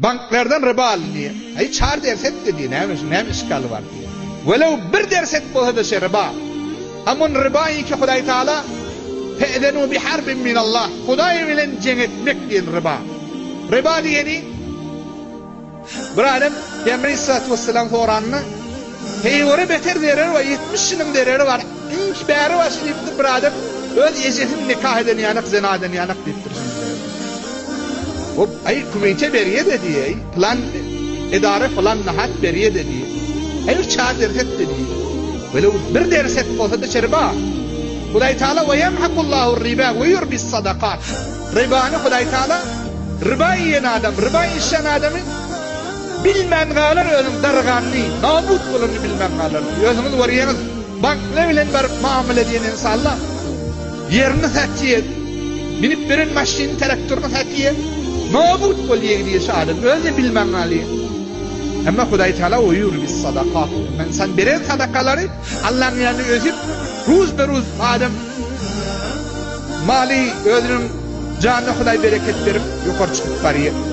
Banklardan riba alynýar. Aý çar derset-de diýýär, näme şu, näme işgali bar diýýär. Welew bir derset bolsa-da şe riba. Amun riba ki Hudaý Taala Fe'zenu bi harbin min Allah. Hudaý bilen jeň etmek diýen riba. Riba diýeni bir adam Pygamber aleyhissalatu vesselam soranda Heýwere beter zereri bar, 70 ýylyň zereri bar. Iň bäri başy diýipdir bir adam öz ejesini nikah eden ýanak, zina eden ýanak diýipdir. Hop, aý kümeýte berýe-de diýe, pylan edara pylan nahat berýe-de diýe. Aý bir çar derset-de diýe. Welew bir derset bolsa-da riba. Hudaý Taala we ýemhakullahu riba we ýurbis sadakat. Ribany Hudaý Taala riba iýen adam, riba işlän adamy bilmän galar özüň darganyny, nabut bolanyny bilmän galar. Özüňiz görýäňiz, banklar bilen baryp muamele edýän insanlar ýerini satýar. Minip beren maşyny traktoryny satýar. Nabut bolýar gidýär şu adam. Özi bilmän galýar. Emma Hudaý Taala oýur bis sadakat. Insan beren sadakalary Allah'ın ýanynda ösüp, ruz be ruz adam maly özüniň janyna Hudaý bereket berip ýokary çykyp barýar.